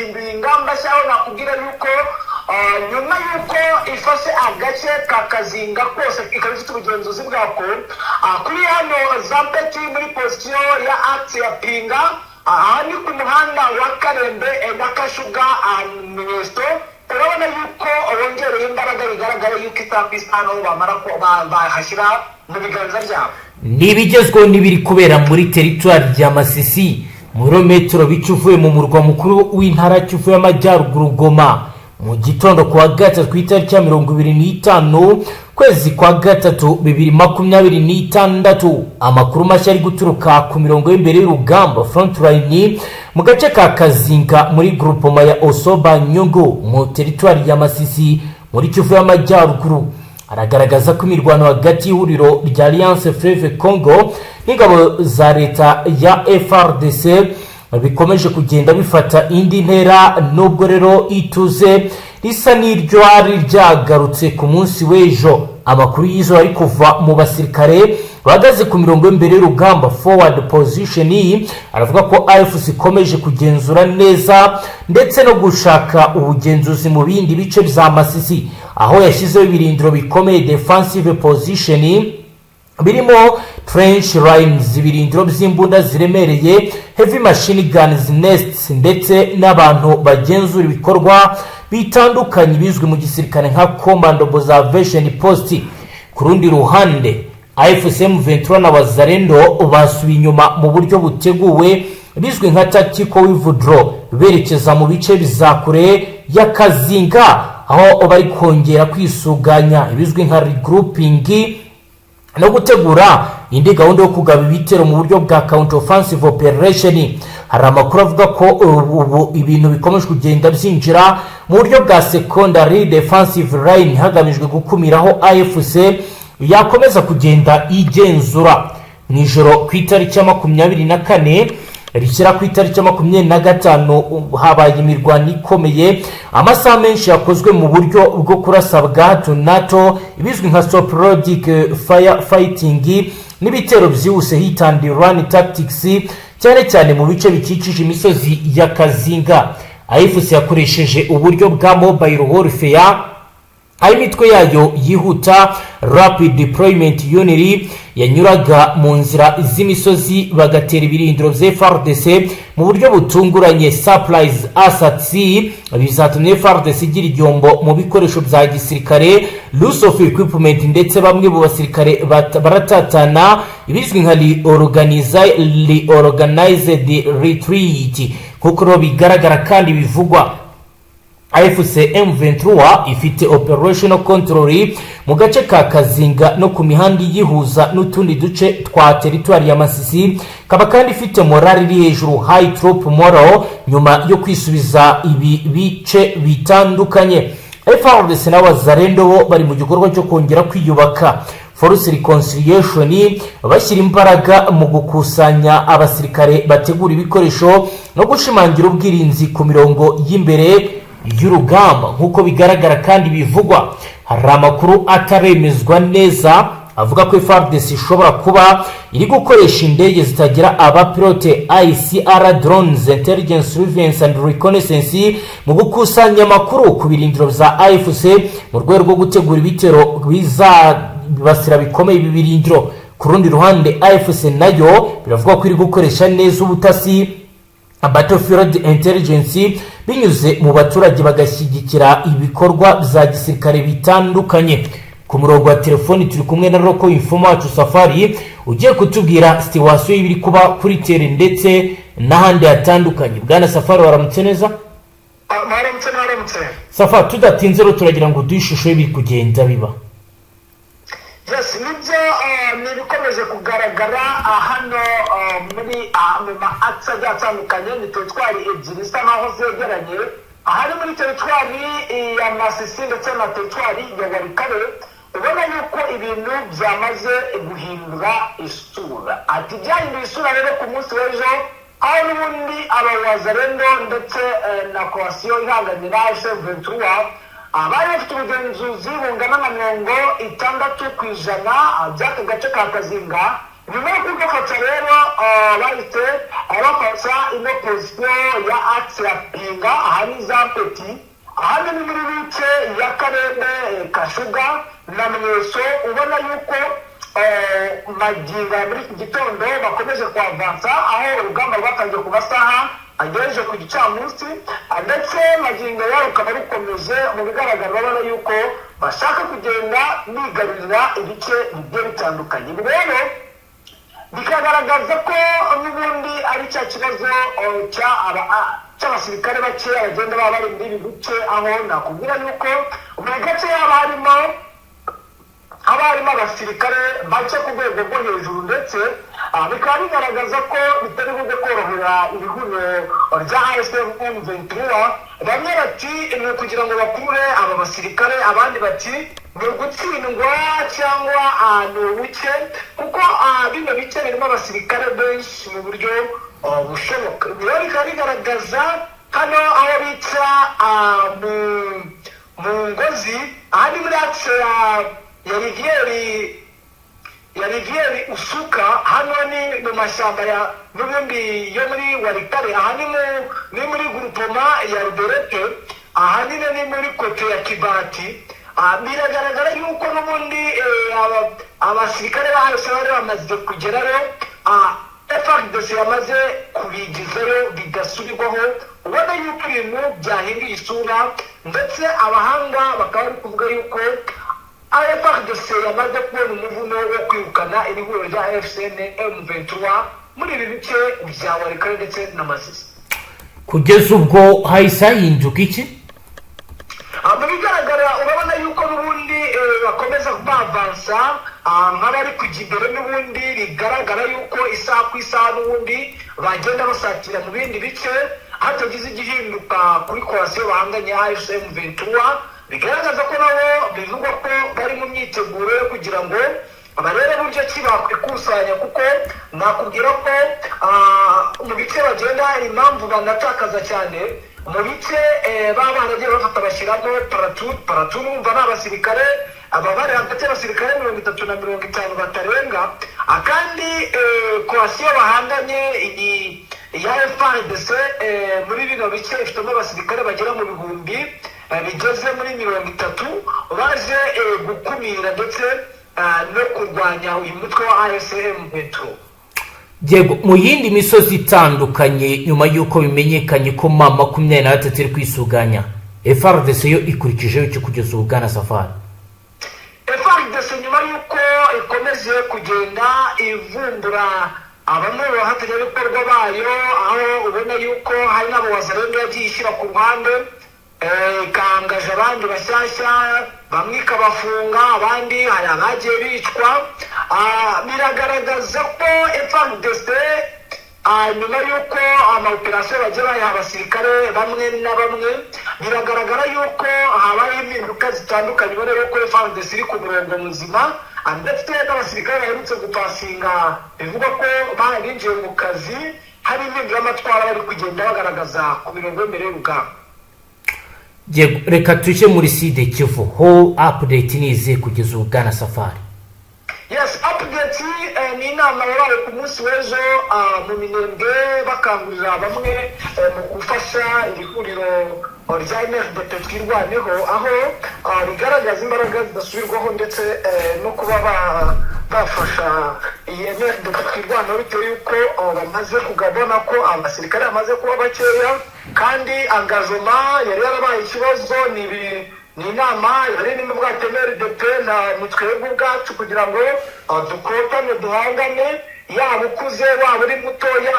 Ihinduye ingamba nshya, aho nakubwira yuko nyuma y'uko ifashe agace ka Kazinga kose, ikaba ifite ubugenzuzi bwako kuri hano Zampeti, muri position ya axe ya Pinga. Aha ni ku muhanda wa Karembe na Kashuga Mweso. Urabona yuko bongereye imbaraga, bigaragara yuko isaha ku isaha aho bamara ko bahashyira mu biganza byabo. Ni ibigezweho n'ibiri kubera muri teritwari ya Masisi, mu birometero bike uvuye mu murwa mukuru w'intara Kivu y'Amajyaruguru, Goma. Mu gitondo kuwa gatatu, ku itariki ya 25, kwezi kwa gatatu, 2026, amakuru mashya ari guturuka ku mirongo y'imbere y'urugamba, frontline, mu gace ka Kazinga, muri groupement ya Osoba Nyungu, mu teritwari ya Masisi, muri Kivu y'Amajyaruguru, aragaragaza ko imirwano hagati y'ihuriro rya Alliance Fleuve Congo n'ingabo za leta ya FARDC bikomeje kugenda bifata indi ntera, nubwo rero ituze risa n'iryari ryagarutse ku munsi w'ejo. Amakuru y'izo ari kuva mu basirikare bahagaze ku mirongo y'imbere y'urugamba, forward position, aravuga ko AFC ikomeje kugenzura neza ndetse no gushaka ubugenzuzi mu bindi bice bya Masisi, aho yashyizeho ibirindiro bikomeye, defensive position, birimo trench lines, ibirindiro by'imbunda ziremereye, heavy machine guns nests, ndetse n'abantu bagenzura ibikorwa bitandukanye bizwi mu gisirikare nka command observation post. Ku rundi ruhande, AFC M23 na Wazalendo basubiye inyuma mu buryo buteguwe, bizwi nka tactical withdraw, berekeza mu bice bya kure y'Akazinga, aho bari kongera kwisuganya, ibizwi nka regrouping, no gutegura indi gahunda yo kugaba ibitero mu buryo bwa counter offensive operation. Hari amakuru avuga ko ubu ibintu bikomeje kugenda byinjira mu buryo bwa secondary defensive line, hagamijwe gukumiraho AFC yakomeza kugenda igenzura. Mu ijoro ku itariki ya 24 rishyira ku itariki ya 25, habaye imirwano ikomeye, amasaha menshi yakozwe mu buryo bwo kurasa bwa hato na hato, ibizwi nka sporadic fire fighting, n'ibitero byihuse, hit and run tactics, cyane cyane mu bice bikikije imisozi ya Kazinga. AFC yakoresheje uburyo bwa mobile warfare, aho imitwe yayo yihuta, rapid deployment unit, yanyuraga mu nzira z'imisozi bagatera ibirindiro bya FARDC mu buryo butunguranye, surprise assaults. Bizatumye FARDC igira igihombo mu bikoresho bya gisirikare, loss of equipment, ndetse bamwe mu basirikare baratatana, ibizwi nka reorganized retreat. Kuko rero bigaragara kandi bivugwa, AFC M23 ifite operational control mu gace ka Kazinga no ku mihanda iyihuza n'utundi duce twa teritwari ya Masisi, kaba kandi ifite morale iri hejuru, high troop morale, nyuma yo kwisubiza ibi bice bitandukanye. FARDC n'Abazalendo bo bari mu gikorwa cyo kongera kwiyubaka, force reconciliation, bashyira imbaraga mu gukusanya abasirikare, bategura ibikoresho no gushimangira ubwirinzi ku mirongo y'imbere y'urugamba. Nk'uko bigaragara kandi bivugwa, hari amakuru ataremezwa neza avuga ko FARDC ishobora kuba iri gukoresha indege zitagira abapilote, ISR drones, intelligence, surveillance and reconnaissance, mu gukusanya amakuru ku birindiro bya AFC, mu rwego rwo gutegura ibitero bizabibasira bikomeye ibi birindiro. Ku rundi ruhande, AFC nayo biravugwa ko iri gukoresha neza ubutasi, battlefield intelligence, binyuze mu baturage, bagashyigikira ibikorwa bya gisirikare bitandukanye. Ku murongo wa telefoni turi kumwe na local informer wacu Safari, ugiye kutubwira situation y'ibiri kuba kuri terrain ndetse n'ahandi hatandukanye. Bwana Safari, waramutse neza? Mwaramutse, mwaramutse. Safari, tudatinze rero, turagira ngo duhe ishusho y'ibiri kugenda biba. Yes, nibyo, ni ibikomeje kugaragara hano muri mu ma axes agiye atandukanye. Ni teritwari ebyiri zisa nkaho zegeranye, ahari muri teritwari ya Masisi ndetse na teritwari ya Walikale. Ubona yuko ibintu byamaze guhindura isura. Ati byahinduye isura rero ku munsi w'ejo, aho n'ubundi abawazalendo ndetse na coalition ihanganira M23 bari bafite ubugenzuzi bungana na 60% by'aka gace ka Kazinga. Nyuma yo kugafata rero, bahise bafata ino position ya axe ya Pinga. Aha ni za Peti, ahandi ni muri bice ya Karembe, Kashuga na Mweso. Ubona yuko magingo ya muri iki gitondo bakomeje kuavansa, aho urugamba rwatangiye ku masaha agejeje ku gicamunsi, ndetse magingo ya rukaba rukomeje. Mu bigaragara, urabona yuko bashaka kugenda bigarurira ibice bigiye bitandukanye. Ibi rero bikagaragaza ko n'ubundi ari cya kibazo cy'abasirikare bakeya bagenda baba bari muri ibi bice, aho nakubwira yuko buri gace yaba harimo abasirikare bake ku rwego rwo hejuru, ndetse bikaba bigaragaza ko bitari buze korohera ihuriro rya AFC M23. Bamwe bati ni ukugira ngo bakurure aba basirikare, abandi bati ni ugutsindwa cyangwa ni ubuke, kuko bino bice birimo abasirikare benshi mu buryo bushoboka. Ibi rero bikaba bigaragaza hano aho bita mu Ngozi, aha ni muri axe ya rivière Usuka. Hano ni mu mashyamba ya n'ubundi yo muri Walikale. Aha ni muri groupement ya Ruberete, aha nyine ni muri côté ya Kibati. Biragaragara yuko n'ubundi abasirikare ba hose bari bamaze kugerayo, FARDC yamaze kubigizayo bidasubirwaho. Ubona yuko ibintu byahinduye isura, ndetse abahanga bakaba bari kuvuga yuko FARDC yamaze kubona umuvuno wo kwirukana iri huriro rya AFC M23 muri ibi bice bya Walikale ndetse na Masisi. Kugeza ubwo hahise hahinduka iki? Mu bigaragara, urabona yuko n'ubundi bakomeza bavansa nk'abari kujya imbere. N'ubundi bigaragara yuko isaha ku isaha n'ubundi bagenda basatira mu bindi bice, hatagize igihinduka kuri coalition bahanganye AFC M23. Bigaragaza ko nabo bivugwa ko bari mu myiteguro yo kugira ngo barebe buryo ki bakwikusanya, kuko nakubwira ko mu bice bagenda, impamvu banatakaza cyane mu bice baba baragiye bafata bashyiramo platoon platoon. Wumva ni abasirikare aba bari hagati y'abasirikare 30 na 50 batarenga. Kandi coalition bahanganye iyi ya FARDC muri bino bice ifitemo abasirikare bagera mu bihumbi bigeze muri 30 baje gukumira ndetse no kurwanya uyu mutwe wa AFC M23. Yego, mu yindi misozi itandukanye, nyuma y'uko bimenyekanye ko M23 iri kwisuganya, FARDC yo ikurikijeho icyo kugeza ubu, bwana Safari? FARDC, nyuma y'uko ikomeje kugenda ivumbura bamwe mu bafatanyabikorwa bayo, aho ubona yuko hari n'abo Wazalendo yagiye ishyira ku ruhande, ikangaje abandi bashyashya, bamwe ikabafunga, abandi hari abagiye bicwa. Biragaragaza ko FARDC, nyuma y'uko amaoperasiyo bagiye bayaha abasirikare bamwe na bamwe, biragaragara yuko habayeho impinduka zitandukanye. Ubona yuko FARDC iri ku murongo muzima, ndetse n'abasirikare baherutse gupasinga bivugwa ko binjiye mu kazi, hari impinduramatwara bari kugenda bagaragaza ku mirongo y'imbere y'urugamba. Yego, reka tujye muri Sud Kivu ho. Update ni izihe kugeza ubu, bwana Safari? Yes, update ni inama yabaye ku munsi w'ejo mu Minembwe, bakangurira bamwe mu gufasha iri huriro rya MRDP Twirwaneho, aho rigaragaza imbaraga zidasubirwaho ndetse no kuba bafasha iyi MRDP Twirwaneho, bitewe y'uko bamaze kugabona ko abasirikare bamaze kuba bakeya kandi engagement yari yarabaye ikibazo. Ni inama yari irimo bwato MRDP na ni twebwe ubwacu kugira ngo dukotane, duhangane, yaba ukuze waba uri mutoya.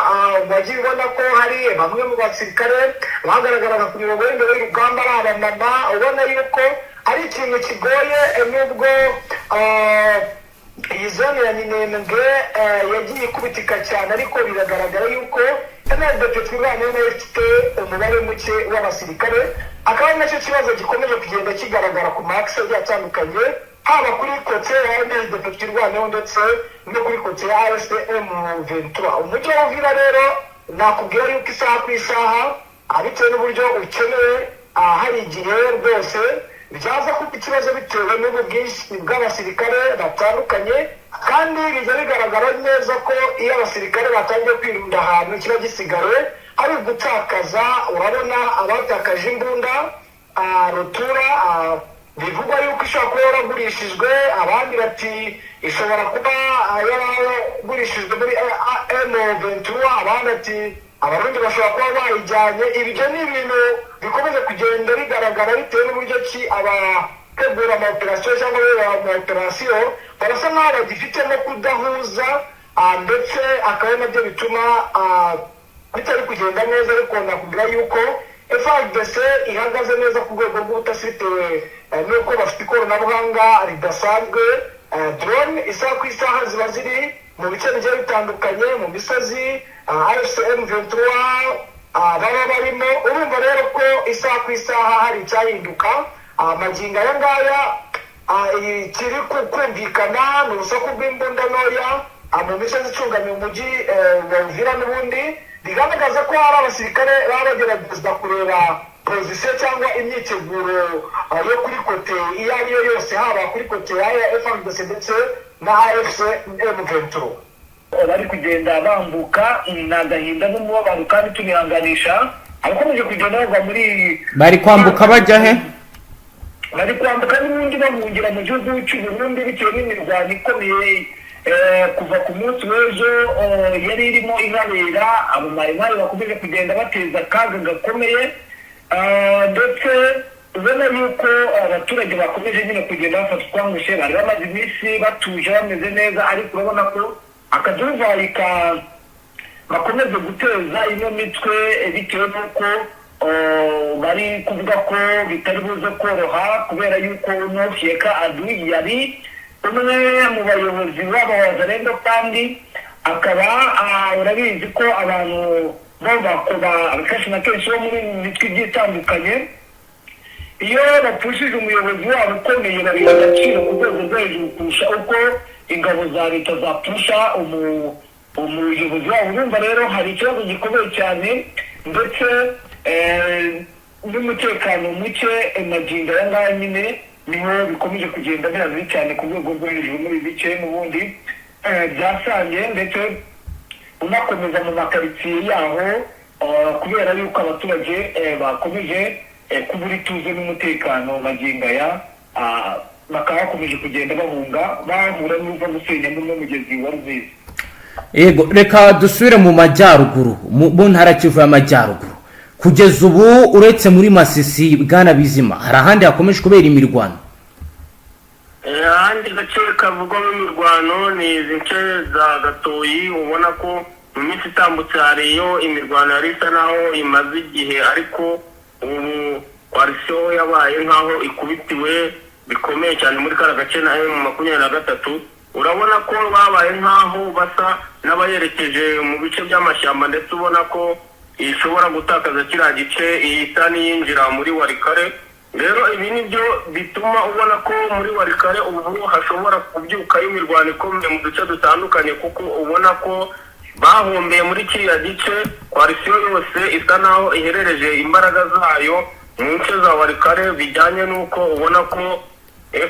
Wagiye ubona ko hari bamwe mu basirikare bagaragaraga ku mirongo y'imbere y'urugamba ari abamama. Ubona yuko ari ikintu kigoye, nubwo iyi zone ya Minembwe yagiye ikubitika cyane, ariko biragaragara yuko MRDP Twirwaneho nayo ifite umubare muke w'abasirikare, akaba ari nacyo kibazo gikomeje kugenda kigaragara ku ma axe agiye atandukanye, haba kuri côté ya MRDP Twirwaneho ndetse no kuri côté ya AFC M23. Umujyi wa Uvira rero nakubwira yuko isaha ku isaha, bitewe n'uburyo ukenewe, hari igihe rwose. Byaza kuba ikibazo bitewe n'ubu bwinshi bw'abasirikare batandukanye, kandi bijya bigaragara neza ko iyo abasirikare batangiye kwirunda ahantu, kiba gisigaye ari ugutakaza. Urabona abatakaje imbunda rutura, bivugwa yuko ishobora kuba yaragurishijwe, abandi bati ishobora kuba yaragurishijwe muri M23, abandi ati Abarundi bashobora kuba bayijyanye. Ibyo ni ibintu bikomeje kugenda bigaragara bitewe n'uburyo ki abategura amaoperasiyo cyangwa abayobora amaoperasiyo barasa nk'aho bagifitemo kudahuza, ndetse akaba ari nabyo bituma bitari kugenda neza. Ariko nakubwira yuko FARDC ihagaze neza ku rwego rw'ubutasi, bitewe n'uko bafite ikoranabuhanga ridasanzwe. Drone isaha ku isaha ziba ziri mu bice bigiye bitandukanye mu misozi AFC M23 baba barimo. Urumva rero ko isaha ku isaha hari icyahinduka. Magingo aya ngaya, kiri kumvikana ni urusaku rw'imbunda ntoya mu misozi icungamiye umujyi wa Uvira n'ubundi, bigaragaza ko hari abasirikare baba bagerageza kureba position cyangwa imyiteguro yo kuri côté iyo ari yo yose, haba kuri côté ya FARDC ndetse na AFC M23. Bari kugenda bambuka ni agahinda n'umubabaro, kandi tunihanganisha abakomeje kugenda bava muri Bari kwambuka bajya he? Bari kwambuka n'ubundi bahungira mu gihugu cy'u Burundi, bitewe n'imirwano ikomeye kuva ku munsi w'ejo yari irimo ihabera. Abo Mayimayi bakomeje kugenda bateza akaga gakomeye, ndetse ubona yuko abaturage bakomeje nyine kugenda bafata utwangushye. Bari bamaze iminsi batuje, bameze neza, ariko urabona ko akaduruvayi ka bakomeze guteza ino mitwe, bitewe n'uko bari kuvuga ko bitari buze koroha, kubera yuko uno Fyeka Adui yari umwe mu bayobozi b'Abawazalendo, kandi akaba urabizi ko abantu bo bakuba kenshi na kenshi bo muri mitwe igiye itandukanye, iyo bapfushije umuyobozi wabo ukomeye babiha agaciro ku rwego rwo hejuru kurusha uko ingabo za leta zapfusha umuyobozi wabo. Urumva rero hari ikibazo gikomeye cyane, ndetse n'umutekano muke. Magingo aya ngaya nyine niho bikomeje kugenda biba bibi cyane ku rwego rwo hejuru muri ibi bice n'ubundi byasange, ndetse unakomeza mu makaritsiye yaho, kubera yuko abaturage bakomeje kubura ituze n'umutekano. Magingo aya bakaba bakomeje kugenda bahunga, bahura n'uruva gusenya muri uno mugezi wa Ruzizi. Yego, reka dusubire mu majyaruguru, mu ntara Kivu y'Amajyaruguru. Kugeza ubu, uretse muri Masisi, bwana Bizima, hari ahandi hakomeje kubera imirwano? Ahandi gace kavugwamo imirwano ni izi nce za Gatoyi. Ubona ko mu minsi itambutse hariyo imirwano yari isa naho imaze igihe, ariko ubu coalition yabaye nk'aho ikubitiwe bikomeye cyane muri kariya gace na M23. Urabona ko babaye nk'aho basa n'abayerekeje mu bice by'amashyamba, ndetse ubona ko ishobora gutakaza kiriya gice isa n'iyinjira muri Walikale. Rero ibi ni byo bituma ubona ko muri Walikale ubu hashobora kubyukayo imirwano ikomeye mu duce dutandukanye, kuko ubona ko bahombeye muri kiriya gice. Coalition yose isa naho iherereje imbaraga zayo mu nce za Walikale, bijyanye n'uko ubona ko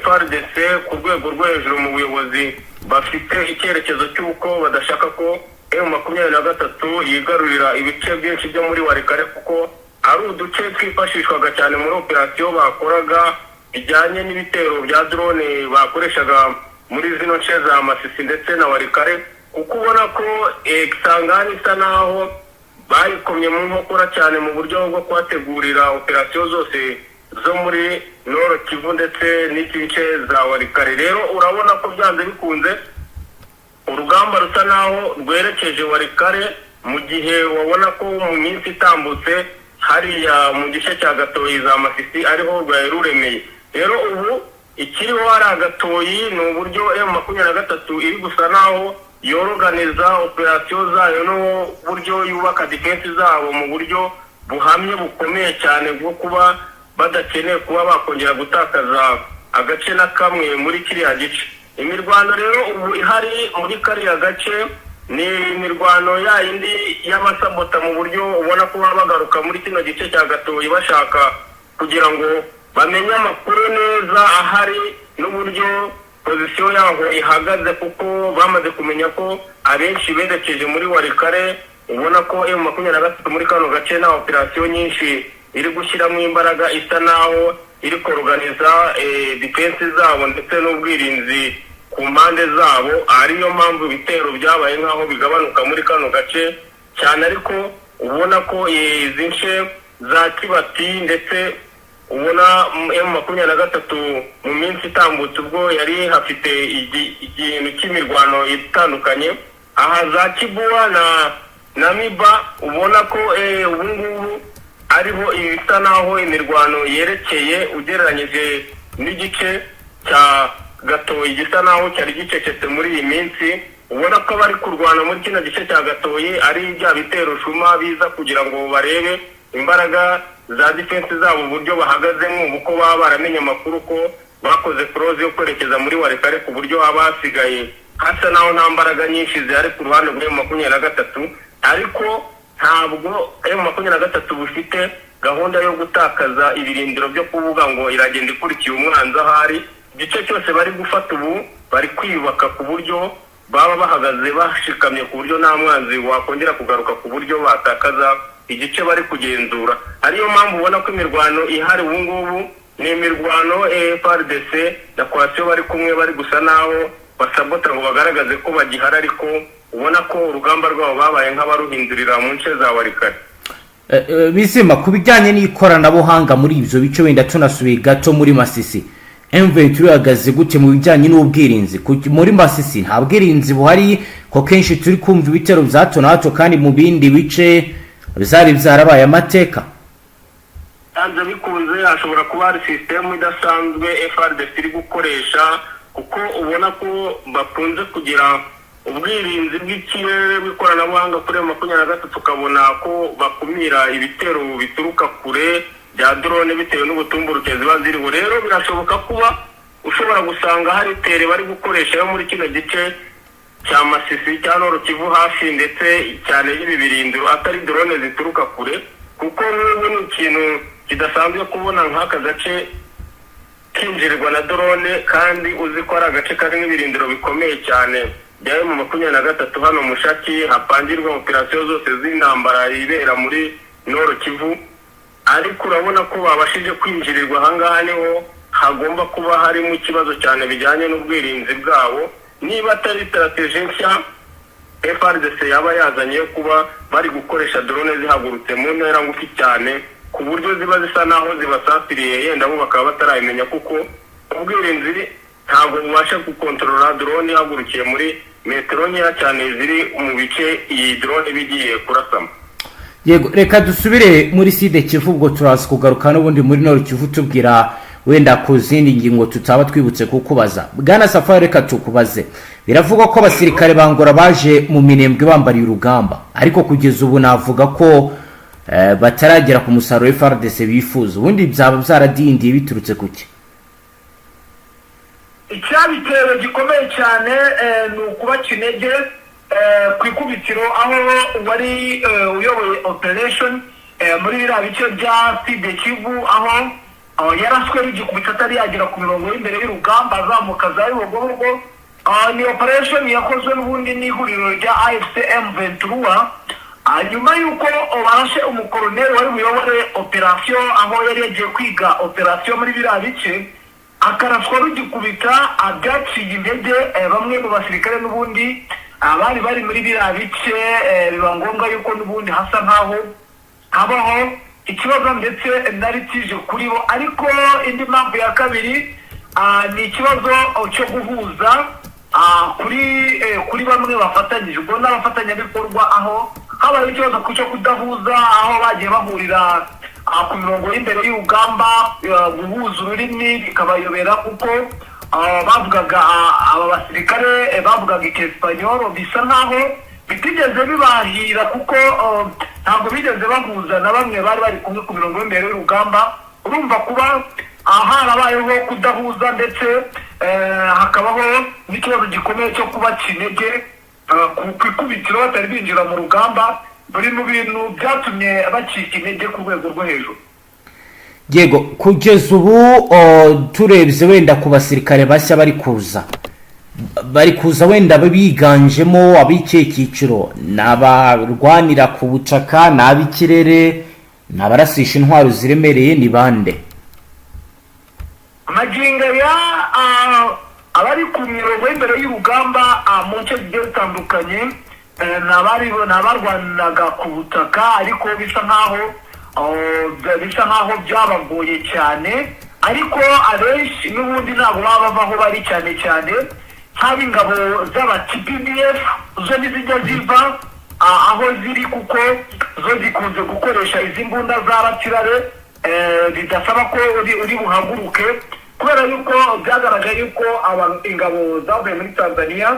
FARDC ku rwego rwo hejuru mu buyobozi bafite icyerekezo cy'uko badashaka ko M23 yigarurira ibice byinshi byo muri Walikale, kuko ari uduce twifashishwaga cyane muri operasiyo bakoraga bijyanye n'ibitero bya drone bakoreshaga muri zino nce za Masisi ndetse na Walikale, kuko ubona ko Kisangani isa naho bayikomye mu nkokora cyane mu buryo bwo kuhategurira operasiyo zose zo muri Nord Kivu ndetse n'iki nce za Walikale. Rero urabona ko byanze bikunze urugamba rusa naho rwerekeje Walikale, mu gihe wabona ko mu minsi itambutse hariya mu gice cya Gatoyi za Masisi ariho rwari ruremeye. Rero ubu ikiriho hari agatoyi ni uburyo M23 iri gusa naho yoroganiza operasiyo zayo n'uburyo yubaka defense zabo mu buryo buhamye bukomeye cyane, bwo kuba badakeneye kuba bakongera gutakaza agace na kamwe muri kiriya gice. Imirwano rero ubu ihari muri kariya gace ni imirwano ya yindi y'amasabota, mu buryo ubona ko baba bagaruka muri kino gice cya Gatoyi bashaka kugira ngo Bamenye amakuru neza ahari n'uburyo position yaho ihagaze, kuko bamaze kumenya ko abenshi berekeje muri Walikale. Ubona ko M23 muri kano gace nta operasiyo nyinshi iri gushyiramo imbaraga, isa naho iri koroganiza defense zabo ndetse n'ubwirinzi ku mpande zabo, ariyo mpamvu ibitero byabaye nk'aho bigabanuka muri kano gace cyane. Ariko ubona ko izi nce za Kibati, ndetse ubona M23 mu minsi itambutse ubwo yari hafite ikintu cy'imirwano itandukanye aha za Kibuwa na Miba, ubona ko ubu ngubu ariho ibisa naho imirwano yerekeye, ugereranyije n'igice cya Gatoyi gisa naho cyari gicecetse muri iyi minsi. Ubona ko abari kurwana muri kino gice cya Gatoyi ari bya bitero shuma biza kugira ngo barebe imbaraga za defense zabo uburyo bahagazemo, ubu ko baba baramenye amakuru ko bakoze close yo kwerekeza muri Walikale, ku buryo haba hasigaye hasa naho nta mbaraga nyinshi zihari ku ruhande rwa M23. Ariko ntabwo M23 bufite gahunda yo gutakaza ibirindiro byo kuvuga ngo iragenda ikurikiye umwanzi ahari. Igice cyose bari gufata ubu, bari kwiyubaka ku buryo baba bahagaze bashikamye, ku buryo nta mwanzi wakongera kugaruka ku buryo batakaza igice bari kugenzura. Ariyo mpamvu ubona ko imirwano ihari ubu ngubu ni imirwano FARDC na coalition bari kumwe, bari gusa naho basabota ngo bagaragaze ko bagihari, ariko ubona ko urugamba rwabo babaye nk'abaruhindurira mu nce za Walikale. Bizima, ku bijyanye n'ikoranabuhanga muri ibyo bice, wenda tunasubiye gato muri Masisi, M23 ihagaze gute mu bijyanye n'ubwirinzi? Muri Masisi nta bwirinzi buhari, ko kenshi turi kumva ibitero bya hato na hato kandi mu bindi bice byari byarabaye amateka? Byanze bikunze hashobora kuba hari sisitemu idasanzwe FARDC iri gukoresha, kuko ubona ko bakunze kugira ubwirinzi bw'ikirere bw'ikoranabuhanga kuri 23, ukabona ko bakumira ibitero bituruka kure bya drone bitewe n'ubutumburuke ziba ziriho. Rero birashoboka kuba ushobora gusanga hari tere bari gukoresha yo muri kino gice cya Masisi cya Nord Kivu hafi ndetse cyane y'ibi birindiro, atari drone zituruka kure, kuko nk'ubu ni ikintu kidasanzwe kubona nk'aka gace kinjirirwa na drone kandi uzi ko ari agace karimo ibirindiro bikomeye cyane bya M23 hano Mushaki, hapangirwa operasiyo zose z'intambara ibera muri Nord Kivu. Ariko urabona ko babashije kwinjirirwa ahangaha, niho hagomba kuba harimo ikibazo cyane bijyanye n'ubwirinzi bwabo, niba atari stratégie nshya FARDC yaba yazanye yo kuba bari gukoresha drone zihagurutse mu ntera ngufi cyane, ku buryo ziba zisa naho zibasatiriye, yenda bo bakaba batarabimenya, kuko ubwirinzi ntabwo bubasha gukontorora drone ihagurukiye muri metero nkeya cyane ziri mu bice iyi drone iba igiye kurasamo. Yego, reka dusubire muri Sud Kivu, ubwo turaza kugaruka n'ubundi muri Nord Kivu, tubwira wenda ku zindi ngingo tutaba twibutse kukubaza. Bwana Safari, reka tukubaze: biravugwa ko abasirikare ba Angola baje mu Minembwe bambariye urugamba, ariko kugeza ubu navuga ko bataragera ku musaruro FARDC bifuza. Ubundi byaba byaradindiye biturutse kuki? Icyabitewe gikomeye cyane ni ukubaca intege ku ikubitiro, aho uwari uyoboye operation muri biriya bice bya Sud Kivu, aho yaraswe rugikubita atari yagera ku mirongo y'imbere y'urugamba, azamuka za Bibogobogo. Ni operation yakozwe n'ubundi n'ihuriro rya AFC M23, nyuma y'uko barashe umukoroneri wari buyobore operation, aho yari yagiye kwiga operation muri biriya bice, akaraswa rugikubita. Byaciye intege bamwe mu basirikare n'ubundi bari bari muri biriya bice, biba ngombwa yuko n'ubundi hasa nkaho habaho ikibazo ndetse nari kije kuri bo. Ariko indi mpamvu ya kabiri ni ikibazo cyo guhuza kuri bamwe bafatanyije, ubwo n'abafatanyabikorwa, aho habayeho ikibazo cyo kudahuza, aho bagiye bahurira ku mirongo y'imbere y'urugamba, guhuza ururimi bikabayobera, kuko bavugaga, aba basirikare bavugaga icyesipanyoro, bisa nkaho bitigeze bibahira, kuko ntabwo bigeze bahuza na bamwe bari bari kumwe ku mirongo y'imbere y'urugamba. Urumva kuba harabayeho kudahuza, ndetse hakabaho n'ikibazo gikomeye cyo kubaca intege ku ikubitiro batari binjira mu rugamba, buri mu bintu byatumye bacika intege ku rwego rwo hejuru. Yego, kugeza ubu turebye wenda ku basirikare bashya bari kuza, wenda biganjemo ab'ikihe cyiciro? Ni abarwanira ku butaka, ni ab'ikirere, ni abarasisha intwaro ziremereye, ni bande? Magingo aya, abari ku mirongo y'imbere y'urugamba mu nce zigiye zitandukanye ni abarwaniraga ku butaka, ariko bisa nkaho byabagoye cyane, ariko abenshi n'ubundi ntabwo baba bava aho bari, cyane cyane nk'ab'ingabo z'aba TPDF, zo ntizijya ziva aho ziri, kuko zo zikunze gukoresha izi mbunda za artillery, bidasaba ko uri buhaguruke, kubera yuko byagaragaye yuko ingabo zavuye muri Tanzania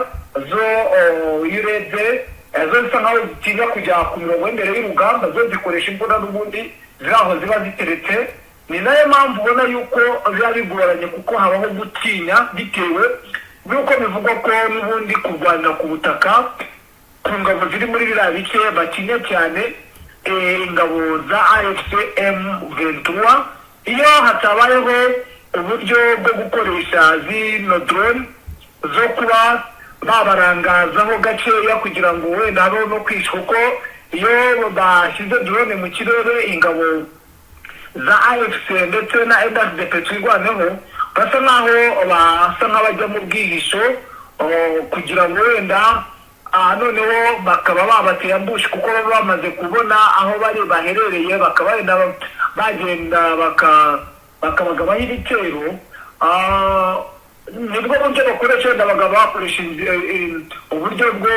zo, iyo urebye, zo zisa nkaho zitinya kujya ku mirongo y'imbere y'urugamba. Zo zikoresha imbunda n'ubundi ziri aho ziba ziteretse. Ni nayo mpamvu ubona yuko biba bigoranye, kuko habaho gutinya bitewe n'uko bivugwa ko n'ubundi kurwanira ku butaka ku ngabo ziri muri biriya bice batinya cyane ingabo za AFC M23. Iyo hatabayeho uburyo bwo gukoresha zino drone zo kuba babarangazaho gakeya kugira ngo wenda habeho no kwisha, kuko iyo bashyize drone mu kirere, ingabo za AFC ndetse na MRDP Twirwaneho basa nk'abajya mu bwihisho kugira ngo wenda noneho bakaba babateye ambush, kuko baba bamaze kubona aho bari baherereye, bakaba wenda bagenda bakabagabaho ibitero. Nibwo buryo bakoresha, wenda bakaba bakoresha uburyo bwo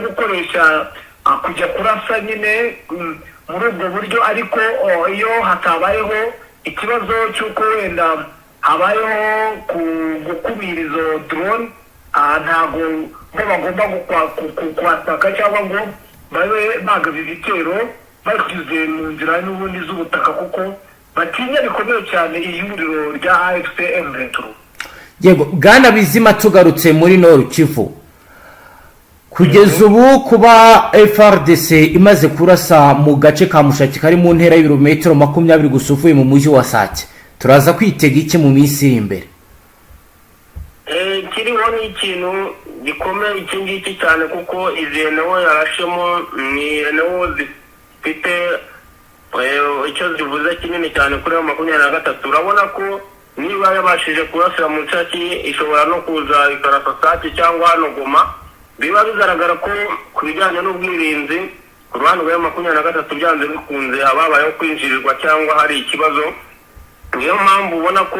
gukoresha kujya kurasa nyine muri ubwo buryo. Ariko iyo hatabayeho ikibazo cy'uko wenda habayeho gukumira izo drone, ntabwo bo bagomba kwataka cyangwa ngo babe bagaba ibitero bashyize mu nzira n'ubundi z'ubutaka, kuko batinya bikomeye cyane ihuriro rya AFC M23. Yego, bwana Bizima, tugarutse muri Nord Kivu, kugeza ubu kuba FARDC imaze kurasa mu gace ka Mushaki kari mu ntera y'ibirometero 20 gusa uvuye mu mujyi wa Sake, turaza kwitega iki mu minsi iri imbere? Kiriho ni ikintu gikomeye iki ngiki cyane, kuko izi enewo yarashemo ni enewo zifite icyo zivuze kinini cyane kuri 23. Urabona ko niba yabashije kurasira mu Nshaki, ishobora no kuza ikarasa Sake cyangwa hano Goma. Biba bigaragara ko ku bijyanye n'ubwirinzi ku ruhande rwa 23, byanze bikunze habayeho kwinjirirwa cyangwa hari ikibazo. Niyo mpamvu ubona ko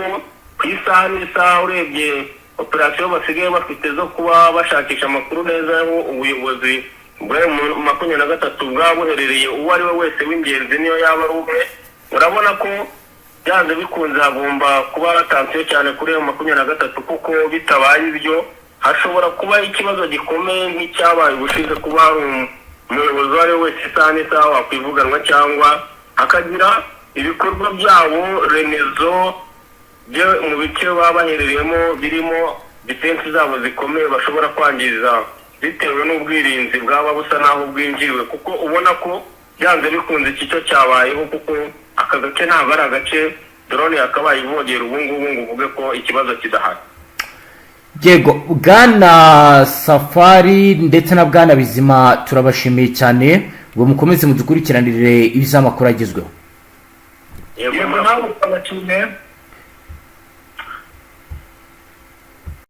ku isaha n'isaha, urebye operasiyo basigaye bafite zo kuba bashakisha amakuru neza aho ubuyobozi bwa 23 bwaba buherereye, uwo ari we wese w'ingenzi, niyo yaba ari umwe, urabona ko byanze bikunze hagomba kuba attention cyane kuri ayo 23, kuko bitabaye ibyo hashobora kuba ikibazo gikomeye nk'icyabaye ubushize, kuba hari umuyobozi uwo ari we wese isaha n'isaha wakwivuganwa cyangwa hakagira ibikorwa byabo remezo byo mu bice baba baherereyemo birimo defense zabo zikomeye bashobora kwangiza bitewe n'ubwirinzi bwaba busa n'aho bwinjiriwe, kuko ubona ko byanze bikunze iki cyo cyabayeho, kuko aka gace ntabwo ari agace drone yakabaye ivogera ubu ngubu ngo uvuge ko ikibazo kidahari. Yego, bwana Safari ndetse na bwana Bizima, turabashimiye cyane ngo mukomeze mudukurikiranire ibiz'amakuru agezweho. Yego. Yego, nawe ukabashimiye.